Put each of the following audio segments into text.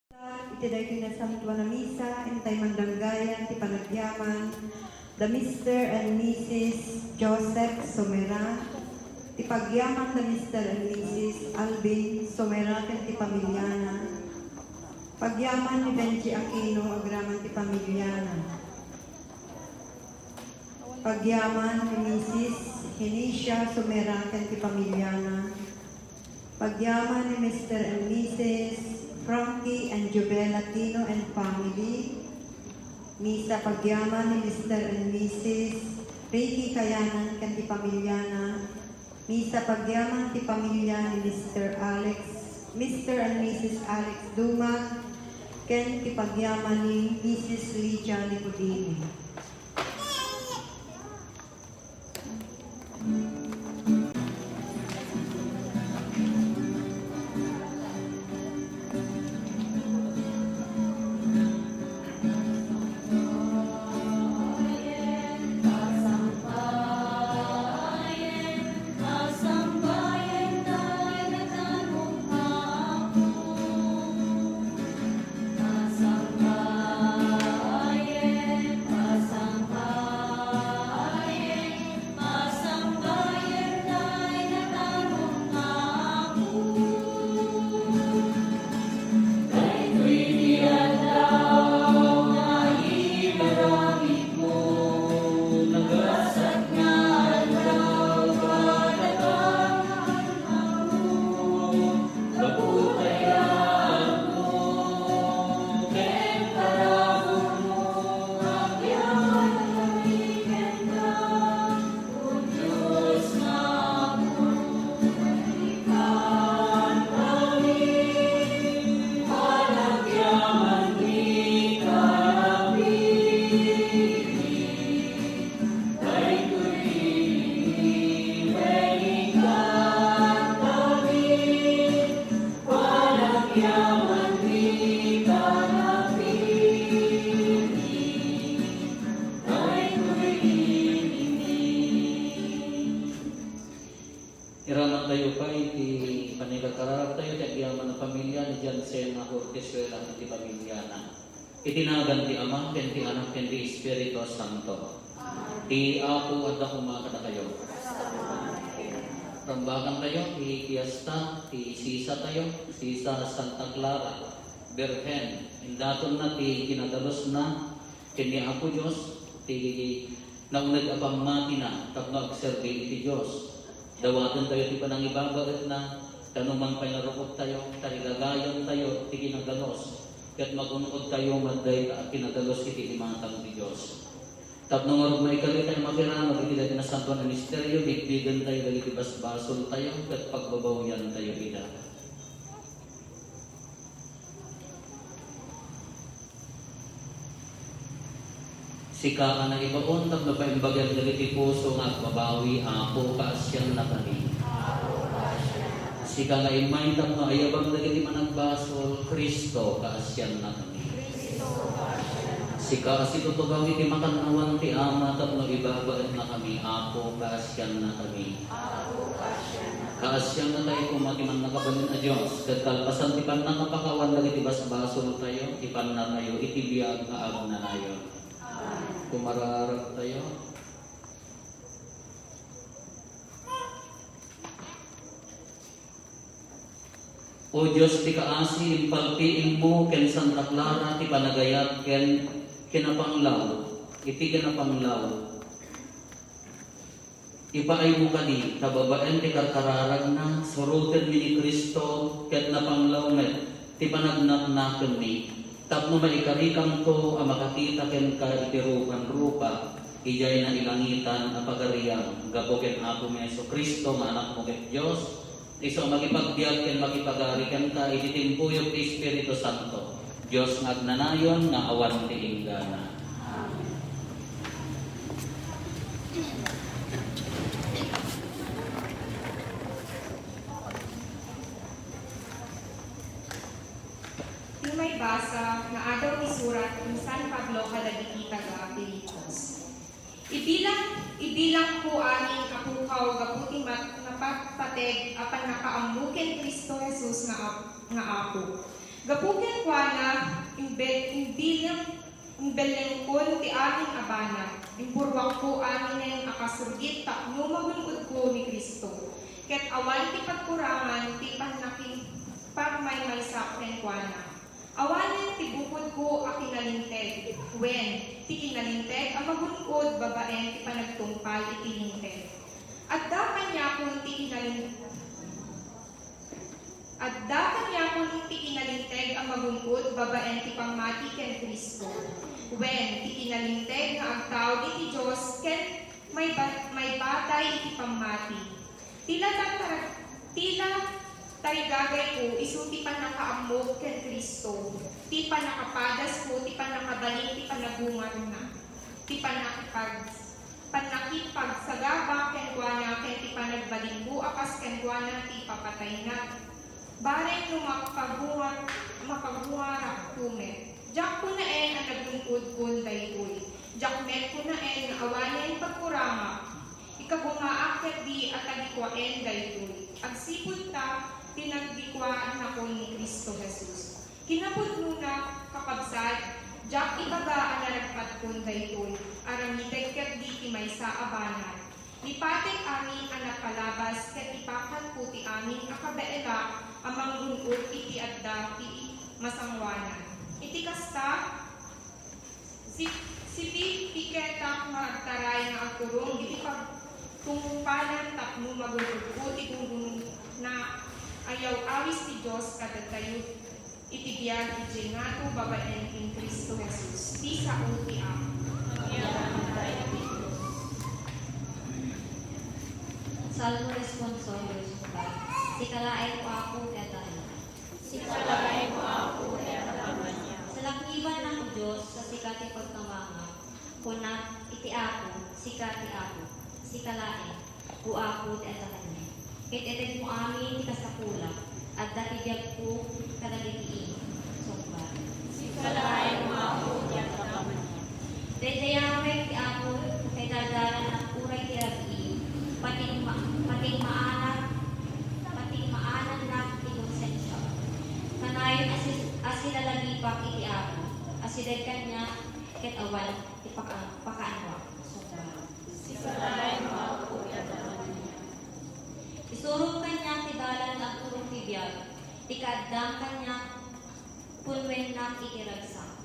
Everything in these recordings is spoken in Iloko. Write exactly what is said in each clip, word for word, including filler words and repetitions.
Iti daytoy nasantoan a misa, intay mandanggayan ti panagyaman da Mister and Missus Joseph Somera, ti pagyaman da Mister and Missus Alvin Somera ken ti pamiliana, pagyaman ni Benji Aquino agraman ti pamiliana, pagyaman ni Missus Henesia Somera ken ti pamiliana, pagyaman ni Mister and Missus Frankie and Jovela Tino and family. Misa pagyaman ni Mister and Missus Ricky Kayanan ken ti pamiliana. Misa pagyaman ti pamilya ni Mister Alex, Mister and Missus Alex Dumac, ken ti pagyaman ni Missus Lydia Nicodeme. Iramantayo pay ti panagkararagtayo ti agyaman a pamilya ni Jansena Ortezuela ken ti pamiliana. Iti nagan ti Ama, ken ti Anak, ken ti Espiritu Santo. Ti Apo adda koma kadakayo. Rambakantayo ti fiesta ti sisatayo, sisa Santa Clara, Birhen. Indatonna ti kinadalosna ken ni Apo Dios, ti nauneg a pammatina tapno agserbi iti Dios. Dawatentayo ti panangibabaetna, ta numan pay narukoptayo, tarigagayantayo ti kinadalus, ket magun-odtayo met dayta a kinadalus iti imatang ti Dios. Tapno ngarud, maikaritayo makiramag iti dayta nasantoan a misterio, bigbigentayo dagiti basbasoltayo ket pagbabawiantayo ida. Sika a naibaon tapno paimbagem dagiti puso nga agbabawi, Apo, kaasiannakami. Sika nga immay tapno ayabam dagiti managbasol, Cristo, kaasiannakami. Sika a situtugaw iti makannawan ti Ama tapno ibabaetnakami, Apo, kaasiannakami. Kaasiannatayo koma ti Mannakabalin a Dios, ket kalpasan ti pannakapakawan dagiti basbasoltayo, ipannatayo iti biag nga agnanayon. Kumararagtayo. O Dios ti kaasi, impaltiingmo ken Santa Clara ti panagayat ken kinapanglaw, iti kinapanglaw. Ipaaymo kadi ta babaen ti karkararagna, surotenmi ni Cristo ket napanglaw met ti panagnaknakenmi, tapno maikarikanto a makakita kenka iti rupanrupa, idiay nailangitan a pagariam, gapu ken Apomi Jesu-Cristo nga Anakmo ket Dios, isu a makipagbiag ken makipagari kenka iti timpuyog ti Espiritu Santo, Dios nga agnanayon nga awan ti inggana. Ti maibasa nga adaw ti surat ni San Pablo kadagiti taga-Filipos. Ibilang, ibilangko amin a pukaw gapu ti mat-, napatpateg a pannakaammo ken Cristo Jesus nga Ap-, nga Apo. Gapu kenkuana, Bellengkon ti amin a banag. Impuruakko aminen a kas rugit tapno magun-odko ni Cristo. Ket awan ti pagkurangan ti pannakipagmaymaysak kenkuana. Awanen ti bukodko a kinalinteg, wen, ti kinalinteg a magun-od babaen ti panagtungpal iti Linteg. Adda kaniakon ti kinalin-, adda kaniakon ti kinalinteg a magun-od babaen ti pammati ken Cristo. Wen, ti kinalinteg nga agtaud iti Dios ken maiba-, maibatay iti pammati. Ti la tatar-, ti la tarigagayko isu ti pannakaammok ken Cristo, ti pannakapadasko, ti pannakabalin ti panagungarna, ti pannakipag-, pannakipagsagaba kenkuana, ken ti panagbalinko a kas kenkuana ti ipapatayna. Bareng no mapabunga-, mapagungarakto met. Diak kunaen a nagun-odkon daytoy. Diak met kunaen nga awanen pagkurangak. Ikagumaak ketdi a tagikuaen daytoy. Agsipud ta, tinagikuanakon ni Cristo Jesus. Kinapudnona, kakabsat, diak ibaga a naragpatkon daytoy. Aramidek ketdi ti maysa a banag. Nipatek amin a napalabas ket ipakanko ti amin a kabaelak a manggun-od iti adda ti masangoanan. Iti kasta, si-, sipipiketak nga agtaray nga agturong iti pagtungpalan tapno magun-odko ti gungguna a yaw-awis ti Dios kadatayo. Iti biag idiay ngato babaen ken Cristo Jesus, ti sao ti Apo. Salmo responsorial. Sika laeng, O Apo, ti adda kaniak. Sika laeng, O Apo, ti adda kaniak. Salaknibannak, O Dios, ta sika ti pagkamangak. Kunak iti Apo, sika ti Apo, sika laeng, O Apo, ti adda kaniak. Ket itedmo amin ti kasapulak, adda ti biagko kadagiti imam. Sungbat. Sika laeng, O Apo, ti adda kaniak. Daydiay amin ti Apo, kay daldalannak uray ti rabii, patigma-, patigmaanannak, patigmaanannak ti konsensiak. Kanayon a si-, a silalagipak iti Apo, asideg kaniak, ket awan ti paka-, pakaanoak. Sungbat. Sika laeng, O Apo, ti adda kaniak. Isurok kaniak ti dalan nga agturong ti biag, ti kaaddam kaniak, punwennak iti ragsak.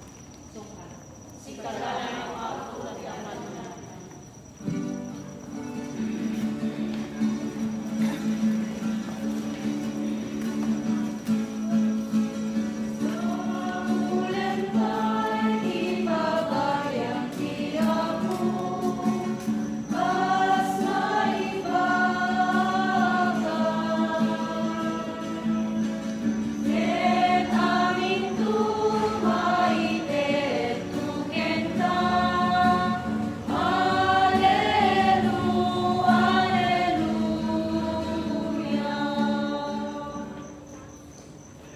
Sungbat. Sika laeng, O Apo, ti adda kaniak. Ket aminto maitedto kenka. Hallelu-, Halleluya.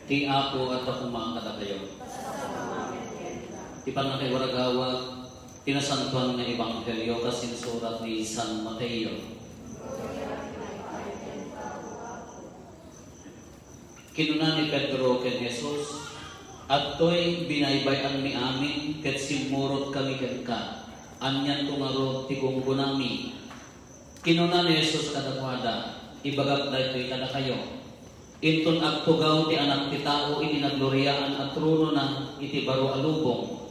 Ti Apo adda koma kadakayo. Ti pannakaiwaragawag ti Nasantoan nga Ebanghelio kas insurat ni San Mateo. Kinuna ni Pedro ken Jesus, "Adtoy binaybay-anmi amin ket simmurotkami kenka. Anianto ngarud ti gunggonami?" Kinuna ni Jesus kadakuada, "Ibagak daytoy kadakayo. Inton agtugaw ti Anak ti Tao iti nagloriaan a tronona iti baro a lubong,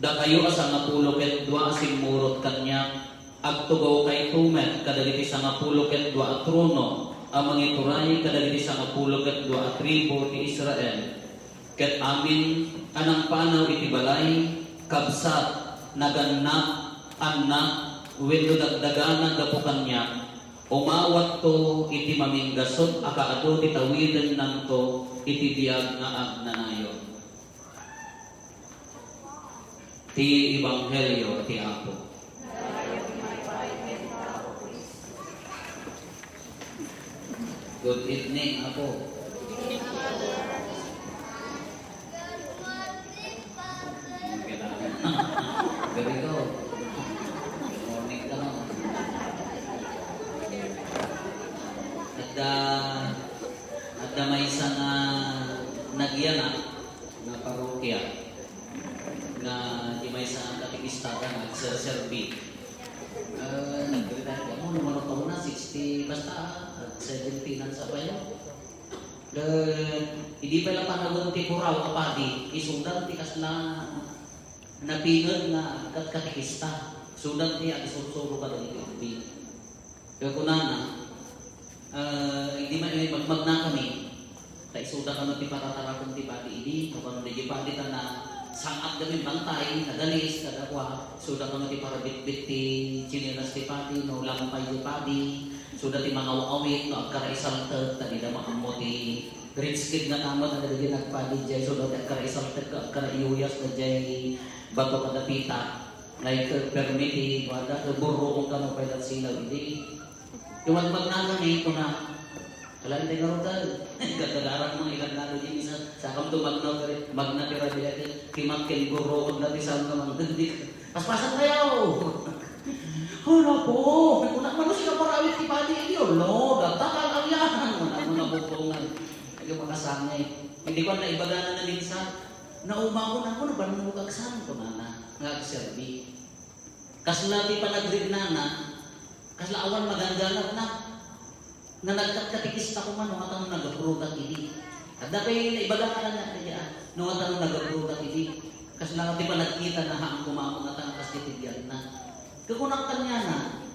dakayo a sangapulo ket dua a simmurot kaniak, agtugawkayto met kadagiti sangapulo ket dua a trono a mangituray kadagiti sangapulo ket dua a tribu ti Israel. Ket amin a nangpanaw iti balay, kabsat, nagannak, annak, wenno dagdagana gapu kaniak, umawatto iti maminggasut a kaadu ti tawidennanto iti biag nga agnanayon." Ti Ebanghelio ti Apo. Good evening, Apo. Very good. Good morning ka, no? Adda, adda maysa nga nagyanak nga parokya nga di Maysa a katekista nga agserserbi. Eh, nagdala tayo mo, no, ano taon na, sixty, basta, ah, seventy na sa bayo. Eh, idi pay la panawen ti puraw a padi, isudan ti kasla napinget nga kat-, katekista. Isudan ti agsursuro kadagiti ubbing. Ket kunana, ah, idi ma-, eh, magmagnakami, ta isuda kano ti patataraken ti padi idi, no kano diay padi ta nasang-at kami bantay, nagalis, kadakua, isuda kano ti parabitbit ti tsinelas ti padi, no lampay ti padi, isuda ti mangaw-awit, no agkaraisaltek, ta dida maammo ti grade six nga tama, ta dagiti nagpadi diay, isuda ti agkaraisaltek, agkaraiyuyas, diay bato kadapita. Ngay ket permi ti kuada, ket burroon kano pay laksilaw idi. Ket magmagnakami, kuna, "Ala, intay ngarud, ay." Gagagaran mo, ilan na di misa, sakam to magna-, magna-, pirabilia ti kimak ken burroon na ti saan nga manggendik. Paspasan kayo! Hala po! Kuna, "Mano sila parawit ti padi, iyo? Lo, datakal ang yan!" Kuna mo nabubungan. Ayaw makasangay. Hindi ko na ibagana na minsan. Nauma ko na, "Kuna, banno mo kagsan?" Kunana, nga agserbi. Kasla ti panagriknana, kasla awan maganggangabna. Nga nagkatkatikista ko man, no, atan nagaprutak idi. Adda pay naibaga ka na niya, no, atan nagaprutak idi. Kasla ti panagkita na haan kumamang atan kas ti tigianna. Kakunak kaniana,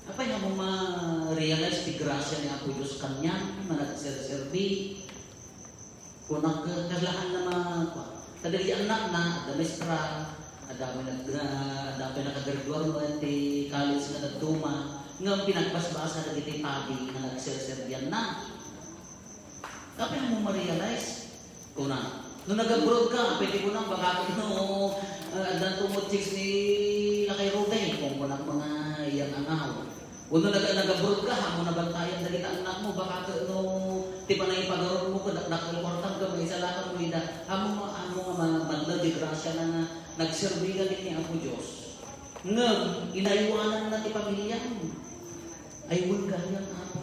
apay nga mo ma-realize ti grasya ni Apo Dios kanian, nga nagserserbi. Kunak, kaslaanna ma-, kua. Kadagiti annakna, adda maestra, adda pay nag-, adda pay nakagraduar met ti college nga dadduma, ngem pinagbasbasa dagiti padi nga nagserserbianna. Apay mo ma-realize? Kuna, no nag-abroad ka, apay ti kunam, baka no, eh, adda to mo chicks ni Lakay Rude, kung kunam mga iyang angaw. Wenno nag-, nag-abroad ka, amo nabantayan dagiti annakmo, baka ket no ti panangipagarup mo ket dakdakkel kuartam ket maisalakan mo ida. Amo, amo nga ma-, madla ti grasya na nga nagserbi ka ken ni Apo Dios. Ngem inaywananna ti pamiliam. Ay, wen gayam, Apo.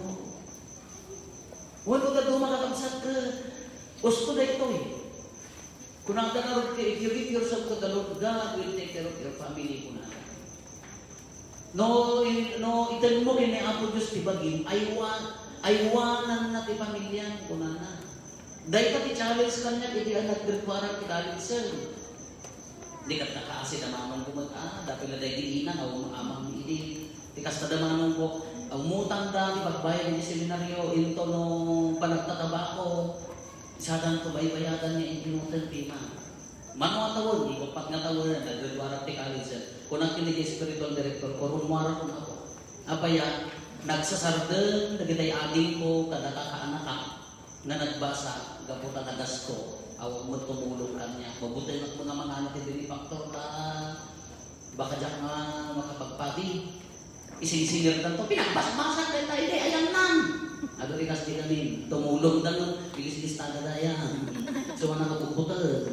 Wenno dadduma kakabsat ket gusto daytoy. Kunada ngarud ket, "If you give yourself to the Lord God, will take care of your family," kunada. No, i-, no, itedmo ken ni Apo Dios ti bagim, aywa-, aywananna ti pamiliam, kunana. Dayta ti challenge kaniak idi naggraduarak ti college, sir. Di ket nakaasi da manong ko met, ah, dapita daydi ina, aw, amang idi. Ti kasta da manong ko, umutang da ti pagbayad iti seminaryo, into no panagtatabako. Sadanto baybayadan nga intinutan ti ima. Mano a tawen, uppat nga tawen, naggraduarak ti college. Kunak ken ni spiritual director ko, "Rummuarak, Apo. Apay a, nagsasardeng dagiti adingko kada kakaanakak nga nagbasa gapu ta nagasto, awan met tumulong kaniak. Mabuting met nga mangan ti benefactor ta baka diak nga makapagpadi." Isinsingerdanto, "Pinagbasbasak dayta idi, ayannan." Adu, ikas di kami, tumulong da, no? Ilis-listada dayan. So, nga nakabukbutan.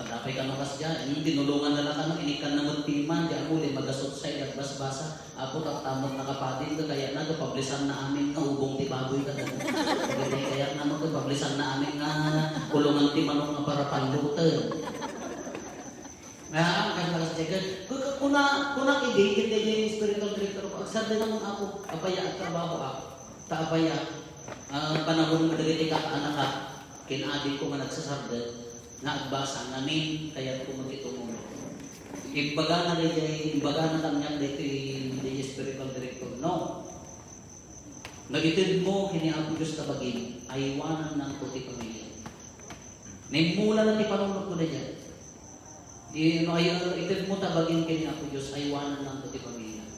Madapay kano kasdiay, hmm, tinulongan na lang kano, inikkan na met piman, di amo, di magasutsay, di agbasbasa. Apo, tatta met nakapadin, kakayatna, kapablisan na amin nga ubong ti baboy ka, dagiti kayatna met, kapablisan na amin nga kulungan ti manok nga para panluten. Nga, ang kasla kasdiay, ku-, ku-, kuna, kuna, idi, ken daydi spiritual director ko, "Agsardeng mo, Apo, apay a agtrabaho, Apo. Ta apay a, ah, panawen mo dagiti kakaanakak, ken adingko nga nagsasardeng, nga agbasa, ngamin, kayatko met ti tumulong." Imbagana daydiay, imbagana kaniak daytoy, daydiay spiritual director, "No. No itedmo ken ni Apo Dios ta bagim, aywanannanto ti pamiliam." Nimmula na ti panunotko daydiay. Di, no, ay, itedmo ta bagim ken ni Apo Dios, aywanannanto ti pamiliam.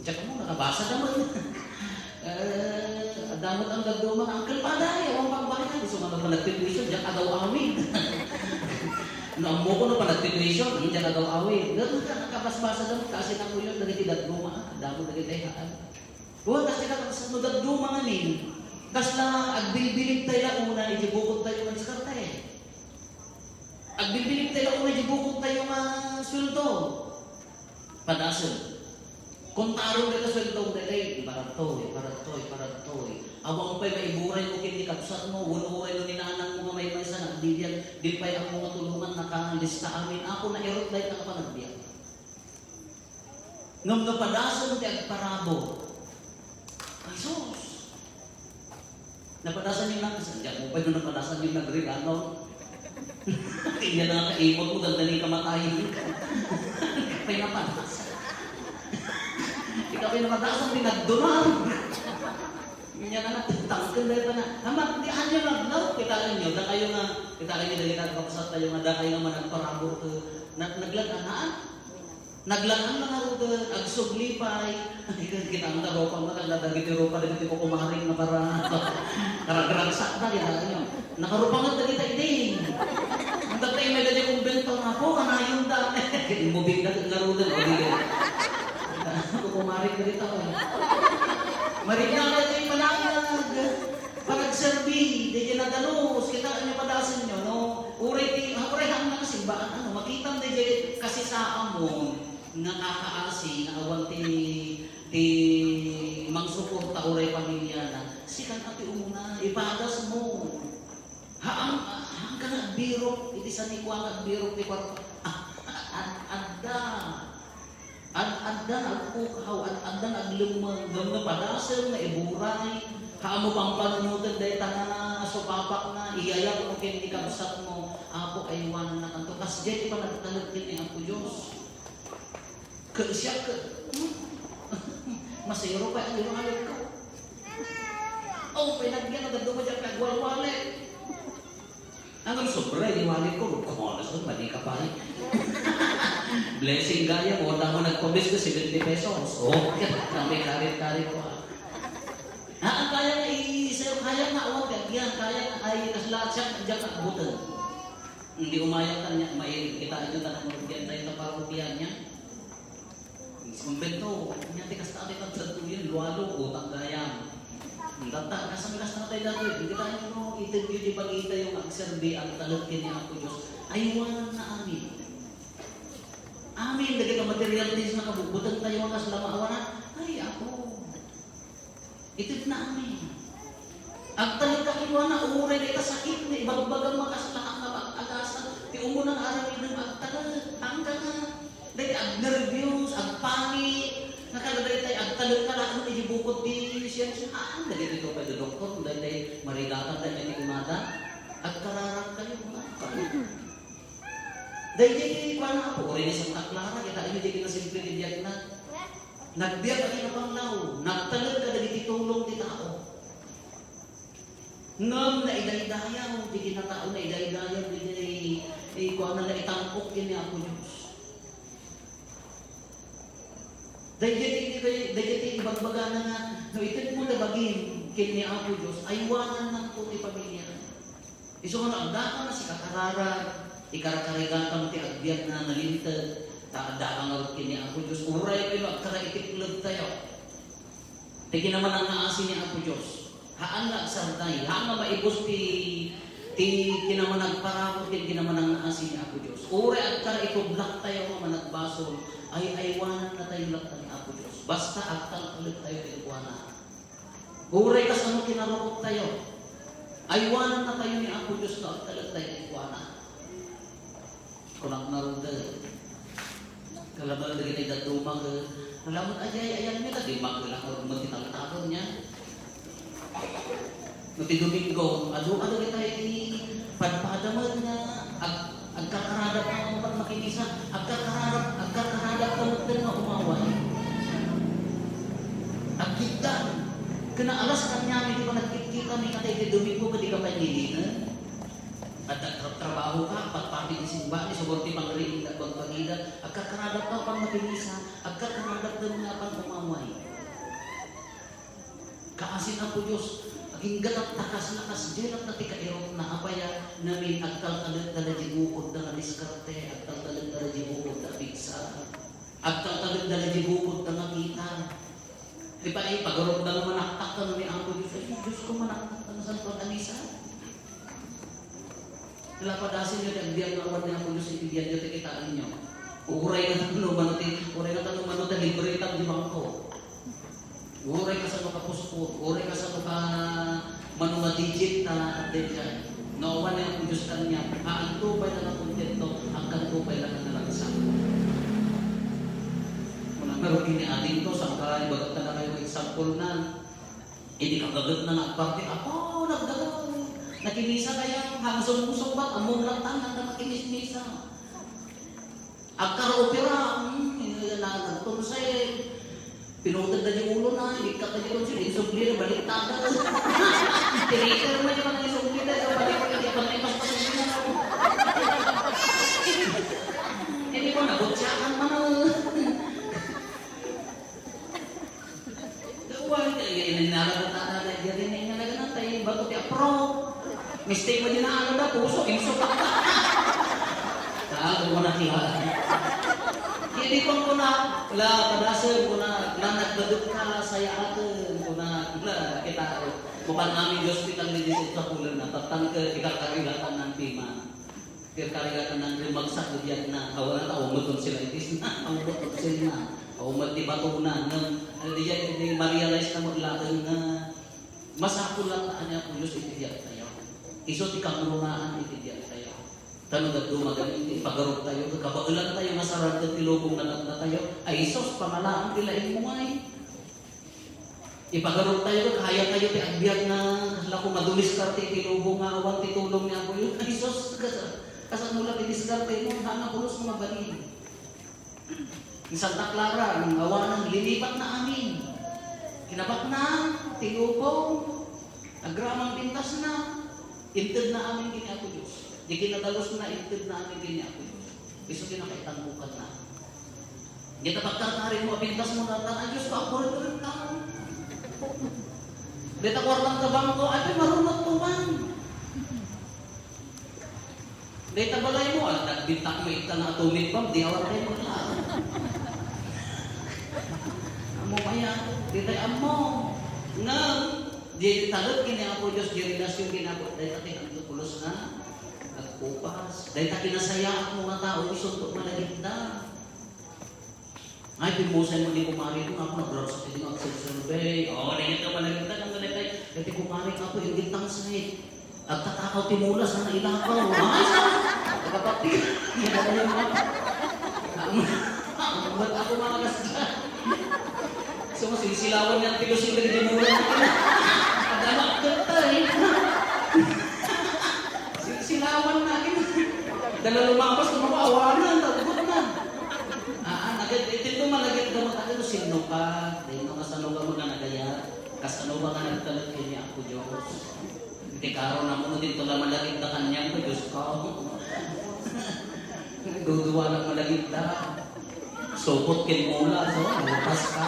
Diak mo, nakabasa ka man. Eh, adda met ang dadduma nga, "Uncle Paday, awan pagbayad." Isu nga no panagtituition, diak agaw-awid. No, ammo ko no panagtituition, hmm, diak agaw-awid. Naka-, nakabasbasa da met, kasi na po yun, dagiti dadduma, adda met dagiti haan. Wen, kasi ka, kas no dadduma ngamin, kasla agbilbilib tayo la una, iti bukod tayo nga diskarte. Agbilbilib tayo la una, iti bukod tayo nga sueldo. Padasel. Kontaron dayta sueldom, daytay, ibaradtoy, ibaradtoy, ibaradtoy. Awan pay maiburay mo ken ni kabsatmo, wenno uray no ni nanangmo nga maymaysa nga agbibiag, di pay ammo nga tulongan, nakalista amin. Apo, nairut dayta nga panagbiag. Ngem no padasem ti agparabur, ay sus! Napadasan yung nag-, diak mo pa yung napadasan yung nagregalo. Iya na kaimot mo, dandanin kamatayan ka. Pay napadasan. Ikaw pay napadasan, pinagduman. Nya nga natagtangken dahil pa na. Amat, di anya maglaw. Kitaan nyo, dakayo nga, kitaan nyo, dagita, kapsat tayo nga, dakayo nga managparabur, eh, nag-, naglaganaan. Naglakan na nga ruden, agsubli pay. Ay, kita ang naropa mo, nagladagit yung ropa, dagiti kukumaring nga para, karagragsak na, kita nyo. Nakarupangan na kita, iding. Ang datay may dali kumbento nga po, kanayon da. Imubig na nga ruden, o, di ka. Kukumaring na kita, o. Marigna ka yung panangag. Panagserbi, di ka nadalos, kita nyo padasin nyo, no? Uray ti, uray hang na kasimbaan, ano, makitam di kasi sa amon. Nga kakaasi nga awan ti, ti mangsuporta uray pamiliana, sika ti umuna, ipadas mo. Haang, haang ka nga agbirok, iti sanikua nga agbirok ti kwarta. Ad-, adda. Ad-, adda nga agpukaw, ad-, adda nga aglemmeng, ngem no padasem nga iburay, haam mo pampanunoten dayta nga supapak na, iyayap mo ken ni kabsat mo, Apo, aywanannakanto. Kasdiay ti panagtalek ken ni Apo Dios. Ket siak ket, hmm? Masero pay ang iwalik ko. Oh, pinagyan ang daduma dyan, nagwalwalik. Ang sobra, iwalik ko. Kung ano, so, mali ka pa rin. Blessing gaya mo, damo nagpabis ko, seventy pesos. Oh, kami karit-karit ko, ah. Ha, ang kaya nga i-, sir, kaya nga, oh, kaya, kaya nga, ay, kasla, siya, diyan ka, butang. Hindi umayag kanya, may kita ito na kung yan tayo na parang tiyan niya. Kumbento, niya ti kasta ti pagsadtuyan, lualo, utang gayam. Ang data, kasang kasta tayo datoy, hindi tayo no, itagyo di pagita yung agserbi, agtalek ken ni Apo Dios. Aywananna amin. Amin, dagiti material things nga kabubutang tayo nga kasla maawanan. Ay, Apo. Itedna amin. Agtalek ka kenkuana, uray dayta sakit nga ibagbagam nga kasla nga pag-agasat ti umuna nga aramidem, agtalek, angka nga. Dayta agnerbios, agpani, nga kada daytay agtalek ka laeng iti bukod ti siyensia. Haan, dagiti to pay doktor, daytay marigatan daytay ti kunada. Agkararag kayo, nga. Dayjay ti kuana, Apo, uray ni Santa Clara, kita inyo di kinasimple ti biagna. Nagbiag a kinapanglaw, nagtalek kadagiti tulong ti tao. Ngem naidaydayaw ti kinatao, naidaydayaw ti, eh, kuana, naitangkok ken ni Apo Dios. Dayjay ti, dayjay ti ibagbagana nga, no itedmo ti bagim ken ni Apo Dios, aywanannanto ti pamiliam. Isu nga no adda ka nga sikakararag, ikarkarigatam ti agbiagna, nalinteg, ta adda ka ngarud ken ni Apo Dios. Uray pay no agkara iti peklegtayo. Ti kinamanangngaasi ni Apo Dios. Haan nga agsardeng, haan nga maibus ti, ti kinamanagparabur ken kinamanangngaasi ni Apo Dios. Uray agkara iti tublaktayo nga managbasol, ay-aywanannatayo latta ni Apo Dios. Basta agtaltalektayo kenkuana. Uray kasano kinarukottayo, aywanannatayo ni Apo Dios no agtalektayo kenkuana. Kunak ngarud, kalabal dagiti dadduma, eh, alamot a diay ayanmi, ta di makelak ngarud met ti taltalon niya. No ti Domingo, adu, adu dagiti padpada met nga ag-, agkarkaradap nga umaway makinisa, agkarkaradap, agkarkaradap ta met nga umaway. Agkitdan, ken alas kaniami ti panagkitkitami nga ti Domingo ket di ka pay ngilinen. Adda tra-, trabaho ka, patpati ti simba, ni subor ti pangriing da, bagbagida, agkarkaradap ka pan makinisa, agkarkaradap da nga pan umaway. Kaasin Apo Dios, agingga tatta kasla kasdiay latta ti kairutna, apay a, namin agtaltalek da la di bukod da nga diskarte, agtaltalek da la di bukod da pigsa, agtaltalek da la di bukod da nga kita. Di ba, eh, pag-urog da nga manaktak kano ni Apo Dios, ay, Dios ko, manaktak kano, santo a misa. Lapadasin nga ti agbiag nga awan ni Apo Dios iti biag nga ti kitaen nyo. Uray nga tano mano ti, uray nga tano mano ti libre ta di bangko. Uray kasano ka puspon, uray kasano ka mano nga digit ta adda. No awan ni Apo Dios kaniak, haanto pay la nga kontento, agkanto pay la nga naragsak. Kuna ngarud ken ni adingko, saan ka, ibaga ta kayo example na. Idi kagaget na nga agparti, apo, nagdagaw. Nakimisa kaya, hangso musong ba, among lang tangan na makimismisa. Agkaraopera, hmm, na, nagtonsek. Pinuted da di ulo na, ikat da di tonsil, insubli na, baliktad. Tiniter mo yung mga insubli na, yung balik ko, yung pag may mas pasubli na ako. Hindi ko, nabutsakan man ako. Dawa, ay, ay, ay, nalagatan na, ay, ay, ay, nalagatan, tay, bato ti apro. Mistake mo din na, ano na, puso, inso. Tago mo na, kila. Hindi ko, kuna, la, kadasem, kuna, la, nagdadut ka, sayaaten, kuna, la, kita, kupan amin di hospital ni Jesus sa pulan na, tatang ka, kita, karigatan ng tima. Pirkarigatan ng rimagsak, diyan na, awan na, awan mo tonsillitis na, awan mo tonsil na, awan mo ti bato na, ngem, ano diyan, hindi ma-realize na mo, laeng nga, masapul lang taan ni Apo Dios iti biag tayo. Isu ti kangrunaan iti biag tayo. Tano daduma ganin ti ipagaruptayo, kakabaelantayo nga sarag ti lubong na tayo. Ay, sus, pamalaam ti laing mo ngay. Ipagaruptayo, kayatayo ti agbiag nga, kasla ko madumiskarte iti lubong nga awan ti tulong ni Apo Dios. Ay, sus, kas-, kasano la ti diskarte mo, sana pulos nga mabalin. Ni Santa Clara, nung awanan, linipat na amin. Kinabak na, ti lubong, agramang pintas na, inted na amin kini Apo Dios. Di kinadalus na, inted na amin kini Apo Dios. Isu ti nakaitan mo kan na. Dita pagkarkarin mo, apintas mo, data, ay, Diyos ko, ako rin, rin tao. Dita kwartang ka bangko, ay, marunot ko man. Dita balay mo, ah, nagbintak mo, ikta na atomic bomb, di awat tayo magla. Amo kaya, di tayo amo. Nga, di talot kini Apo Diyos, di relasyon kini Apo, dahil pati ang tupulos na, nagkupas. Dahil ta kinasayaat mo nga tao, isuntok malagip na. Ay, pimusay mo ni kumari ko, ako nagragsak din, ako survey. Oh, di ito malagita, ang ganit ay, iti kumari ka po, hindi tang sakit. Agtatakaw ti mula, sana ilakaw. Ay, sa? Kapatid, hindi na tayo mga. Ang, ang, ba't ako mga kasla? So, sinsilawan niya ang pilos yung nagdimulan. Adamak ka tayo. Sinsilawan na, eh. Dala lumabas, kumawa, awanan, tagbot na. Ah, nagad-, iti to malagip da mo, tayo, sino ka? Dahil no, kasano ka mo na nagayat? Kasano ba nga nagkalat kini Apo Dios? Iti karo na mo, dito ka malagip da kanyang, Dios ka. Duduwa na malagip da. Supot kin mula, so, lupas ka.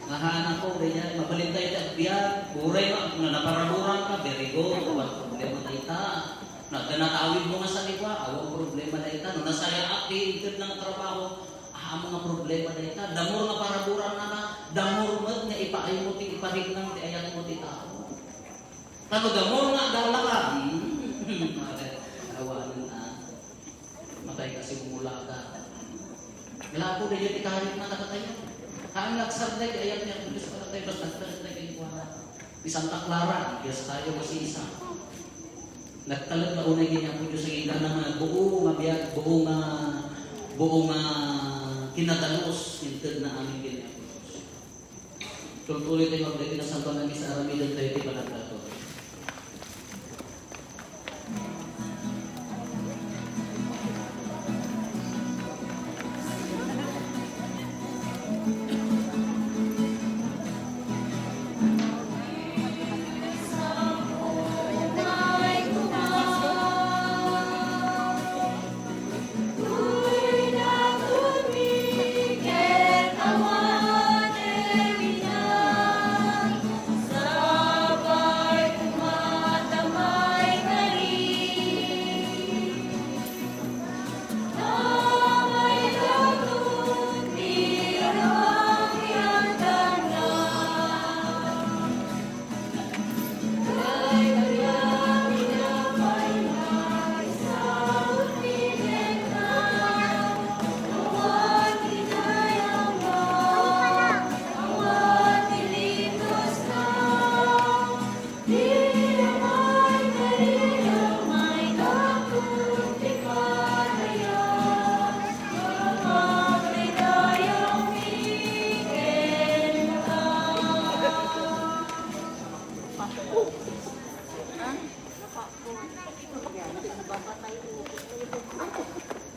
Nga hanak ko, ganyan, mabalin tayo ti agbiag. Uray, ma-, nga naparaburan ka, very good. Awan problema dayta. Nagda natawid mo nga sa liwa, awan problema dayta. No, nasayaat, di inted na nga trabaho, ah, amo nga problema dayta. Damor nga paraburan na na, damor met nga ipaay mo ti ipariknam ti ayat mo ti tao. Tano damor nga agala ka. Hmm. Awanen, ah. Matay ka, simulaga. Malabo na yun, ikarit na katatayan. Haan nga agsarday, ti ayat ni Apo Dios, para tayo, basta nagtalek na ginikuana. Ni Santa Clara, Dios tayo, masisa. Nagtalek na unay ni Apo Dios, ang ingkana nga buo nga biag, buo nga, buo nga kinadalus, inted na amin ni Apo Dios. Tultuloy tayo, magdagiti nasantoan a misa, aramiden tayo ti panagdaton.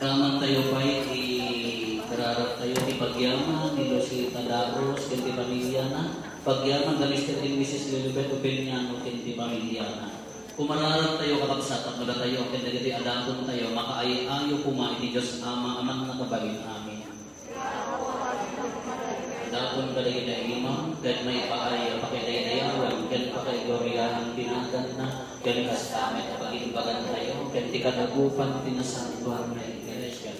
Amantayo pay ti kararagtayo ti pagyaman ni Lucita Daros ken ti pamiliana, pagyaman da Mister and Missus Lilibet Opeñano ken ti pamiliana. Kumararagtayo, kabagsak, tapno datayo ken dagiti adatontayo makaay-ayo koma iti Dios Ama a mannakabalin. Amen. Dapon kadagiti imam ket maipaay a pakidaydayawan ken pakaigoriaan ti naganna, ken kasta met a pagimbagantayo ken ti kadagupan ti nasantoan nga iglesia.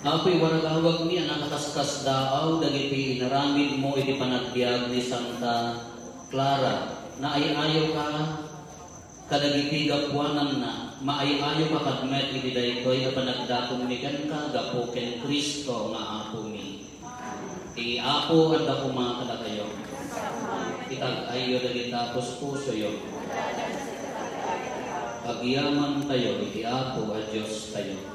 Apo, iwaragawagmi a nakaskasdaaw dagiti inaramidmo iti panagbiag ni Santa Clara. Naay-ayoka kadagiti gapuananna, maay-ayoka kadi met iti daytoy a panagdatonmi kenka gapu ken Cristo nga Apomi. Ti Apo adda koma kadakayo. Itag-ayyo dagita puspusoyo. Agyamantayo iti Apo a Diostayo.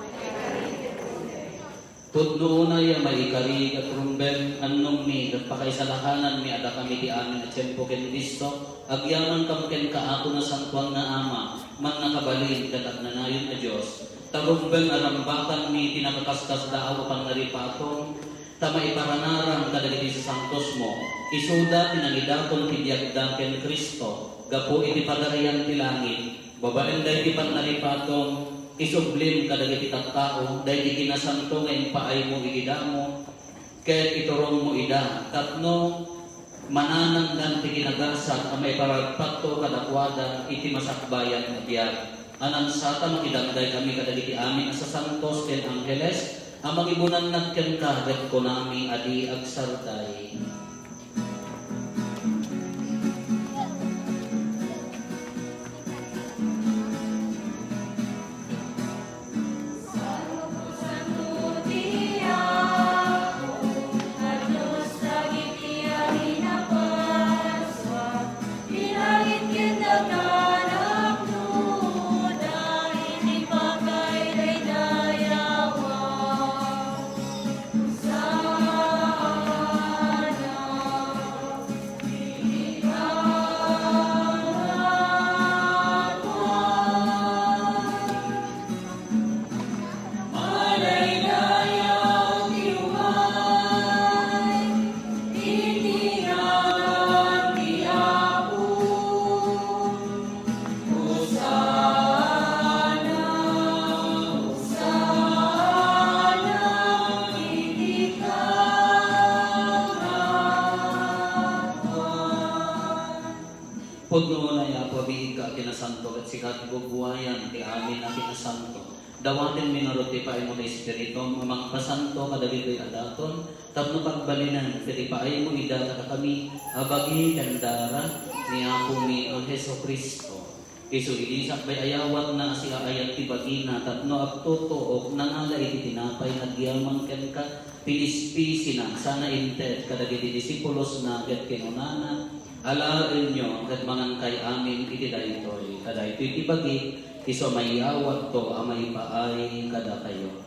Pudno unay a maikari ket rumbeng, annongmi ket pakaisalakananmi a dakami ti amin a tiempo ken disso, agyamankam kenka, Apo, Nasantoan nga Ama, mannakabalin ket agnanayon a Dios, ta rumbeng a rambakanmi ti nakaskasdaaw a pannaripatom, ta maiparanaram kadagiti sasantosmo, isuda ti nangidaton ti biagda ken Cristo gapu iti Pagarian ti langit. Babaen daydi pannaripatom, isublim kadagiti tattao daydi kinasanto nga impaaymo idi damo, ket iturongmo ida tapno mananangdan ti kinagasat a maiparagpatto kadakuada iti masakbayan a biag. Anansa ta makidangdaykami kadagiti amin a sasantos ken angheles a mangibunan kenka ket kunami a di agsardai. Pudno unay, Apo, a biigka a kinasanto, ket sika ti bubuayan ti amin a kinasanto. Dawatenmi ngarud ti ipaaymo ti Espiritum a mangpasanto kadagitoy a daton, tapno pagbalinen ket ipaaymo ida kadakami a bagi ken dara ni Apomi a Jesu-Cristo. Isu idi sakbay a yawatna a siaayat ti bagina tapno agtutuok, nangala iti tinapay, nagyaman kenka, pinispisina, sana inted kadagiti disipulosna ket kinunana, Alaenyo ket mangankay amin iti daytoy, ta daytoy ti bagik, isu a mayawatko a maipaay kadakayo.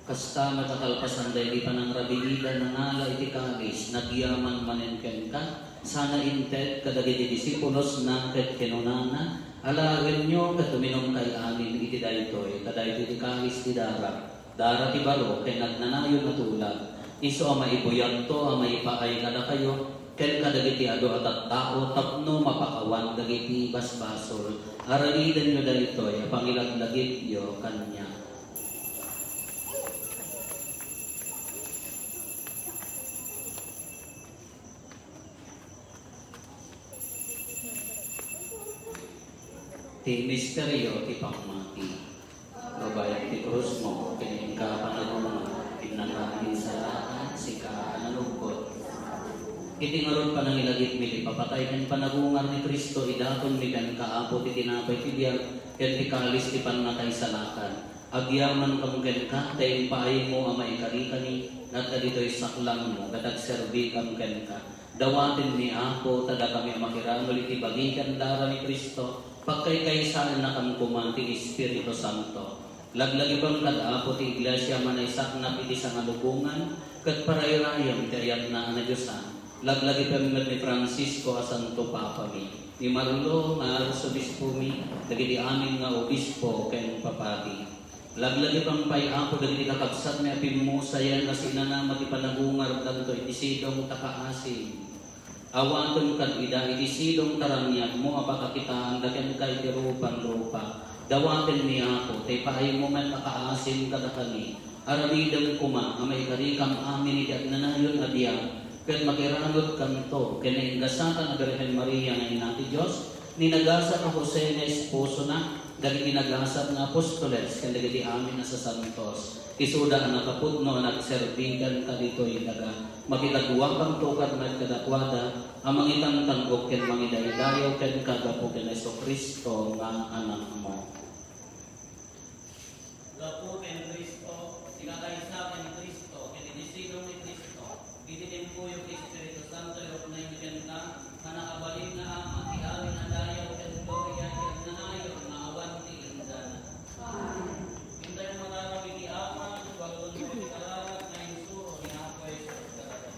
Kasta met a kalpasan daydi panangrabiida, nangala iti kalis, nagyaman manen kenka, sana inted kadagiti disipulosna ket kinunana, Alaenyo ket uminumkay amin iti daytoy, ta daytoy ti kalis ti dara, dara ti baro ken agnanayon a tulag, isu a maibuyatto a maipaay kadakayo ken kadagiti adu a tattao tapno mapakawan dagiti basbasol. Aramidenyo daytoy a pangilaglagipyo kaniak. Ti misterio ti pammati. Babaen ti krusmo, ken inka panagungar, innaka ti insalakan, sika a nanugkot. Iti ngarud panangilagipmi ti papatay ken panagungar ni Cristo, idatonmi kenka, Apo, ti tinapay ti biag ken ti kalis ti pannakaisalakan. Agyamankam kenka, ta impaaymo a maikarikami, ngata ditoy saklangmo, ket agserbikam kenka. Dawatenmi, Apo, ta dakami a makiranul iti bagi ken dara ni Cristo, Pagkaykaysaennakam koma ti Espiritu Santo. Laglagipem kad Apo ti Iglesia a manaisaknap iti sangalubongan ket parayrayem ti ayatna a nadiosan. Laglagipem met ni Francisco a Santo Papami, ni Marlo nga Arsobispomi, dagiti amin nga obispo ken papadi. Laglagipem pay, Apo, dagiti kakabsatmi a pimmusayen a sinanama ti panagungardanto iti sidong ta kaasim. Awatem kad ida iti sidong ta raniagmo a pakakitaanda kenka iti rupan rupa. Dawatenmi, Apo, ta ipaaymo met a kaasim kadakami. Aramidem koma a maikarikam amin iti agnanayon a biag, ket makiranudkanto ken naingasatan a Birhen Maria nga Ina ti Dios, ni nagasat a Jose nga esposona, dagiti nagasat nga apostoles, ken dagiti amin a sasantos. Isuda a nakapudno a nagserbi kenka ditoy daga. Makikaduakanto kad met kadakuada a mangitangtang-ok ken mangidaydayaw kenka gapu ken Jesu-Cristo nga Anakmo. Gapu ken Cristo, ti kakaysa ken Cristo, ken iti sidong ni Cristo, iti timpuyog ti Espiritu Santo, iruknoymi kenka, a nakabalin nga Ama, ti amin a dayaw ken gloria iti agnanayon nga awan ti inggana. Amen. Intayon mataram iti Ama, ket walonto iti kararag nga insuro ni Apo Jesus kadatayo.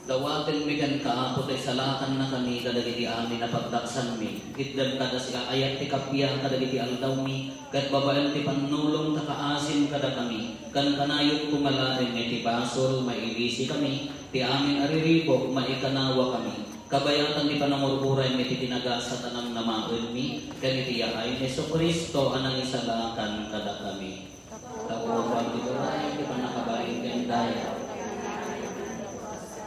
Dawatenmi kenka, Apo, ta isalakannakami kadagiti amin a pagdaksanmi. Itdem kada siaayat ti kappia kadagiti aldawmi, ket babaen ti pannulong ta kaasim kadakami. Kankanayon koma laeng iti basol, mailisikami, ti amin a riribuk, maikanawakami. Kabayatan ti panangur-uraymi iti pinagasat a namnamaenmi, ken iti yaay ni Jesu-Cristo a nangisalakan kadakami. Tapno awan ti turay ti pannakabalin ken dayawmi.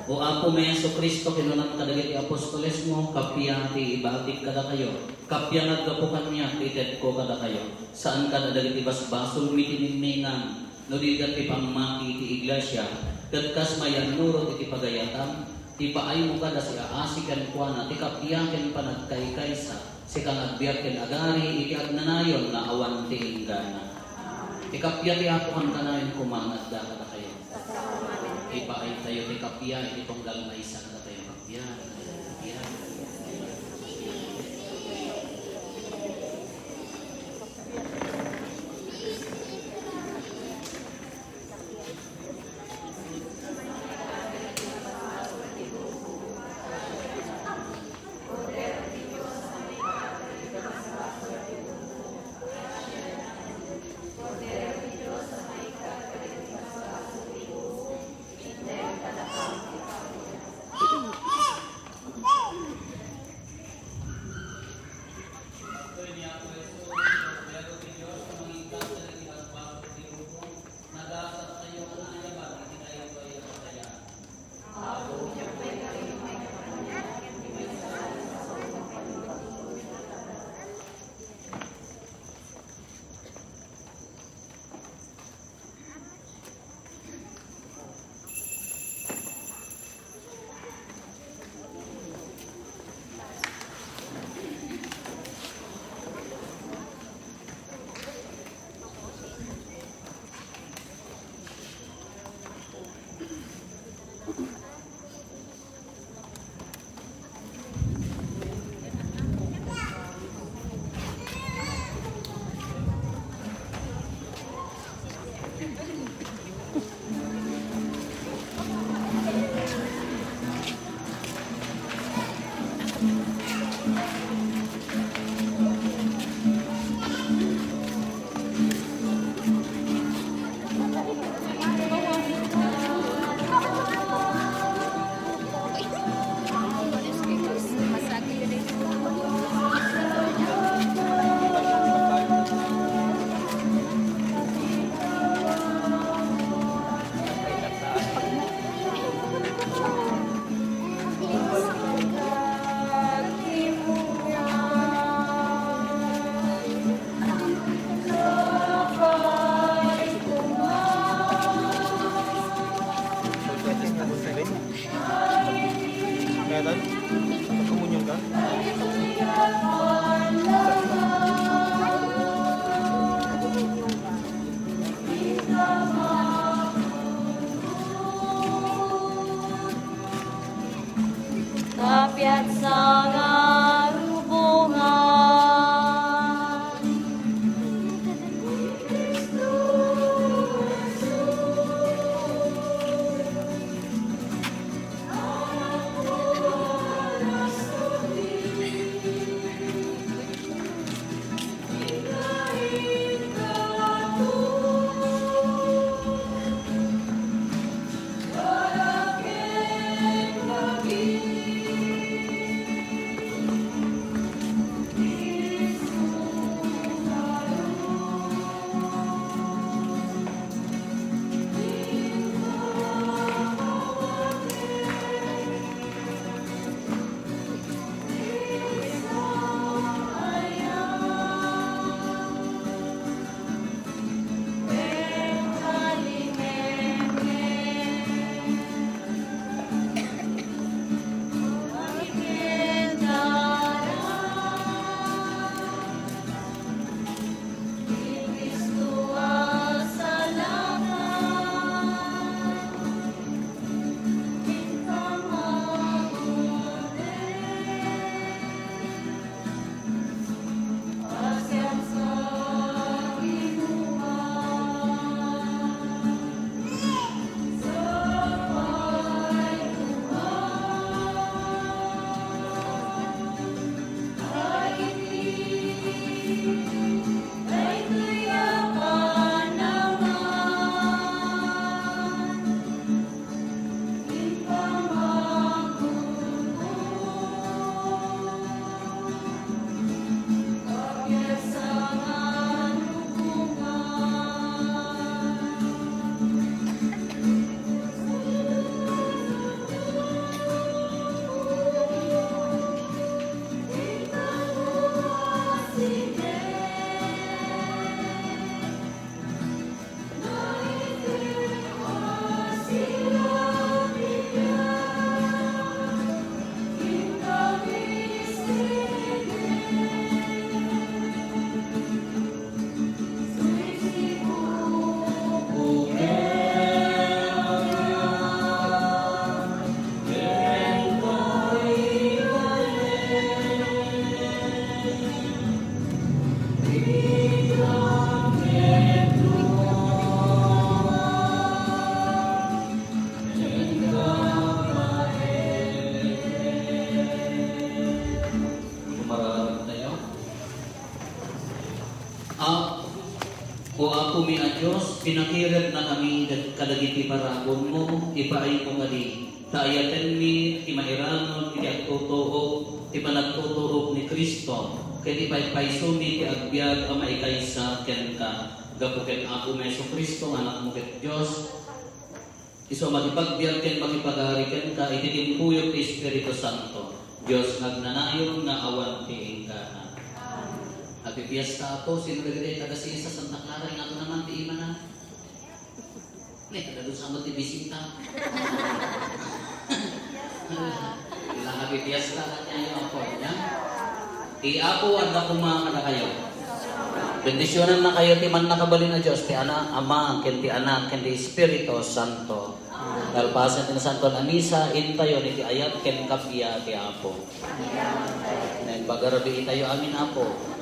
O Apomi Jesu-Cristo, kinunam kadagiti apostolesmo, kappia ti ibatik kadakayo, kappia nga aggapu kaniak ti itedko kadakayo. Saan kada dagiti basbasolmi ti ningningan, no didan ti pammati ti iglesia, ket kas mayannurot iti pagayatam, ipaaymo kada siaasi kenkuana ti kappia ken panagkaykaysa, sika nga agbiag ken agari iti agnanayon nga awan ti inggana. Ti kappia ti Apo kankanayon koma nga adda kadakayo. Ipaaytayo ti kappia iti tunggal maysa kadatayo. Kappia, kappia. O Apomi a Dios, pinakirednakami kadagiti paragonmo, ipaaymo kadi, ta ayatenmi ti mairamut iti agtutuok, ti panagtutuok ni Cristo, ket ipaypaysomi ti agbiag a maikaysa kenka. Gapu ken Apomi Jesu-Cristo nga Anakmo ket Dios, isu a makipagbiag ken makipagari kenka iti timpuyog ti Espiritu Santo, Dios nga agnanayon nga awan ti inggana. Happy Fiesta, Apo. Sino dagiti taga-Sisa, Santa Clara, nga naman ti imana? Ne, kada doon sa ti bisita. Ila, happy Fiesta kaniayo, Apo, nya? Ti Apo, adda koma kadakayo. Bendisyonannakayo ti mannakabalin a Dios, ti Ana, Ama, ken ti Anak, ken ti Espiritu Santo. Kalpasan ti Santo a Misa, intayon iti ayat ken kappia ti Apo. Nen, pagarabii tayo amin, Apo.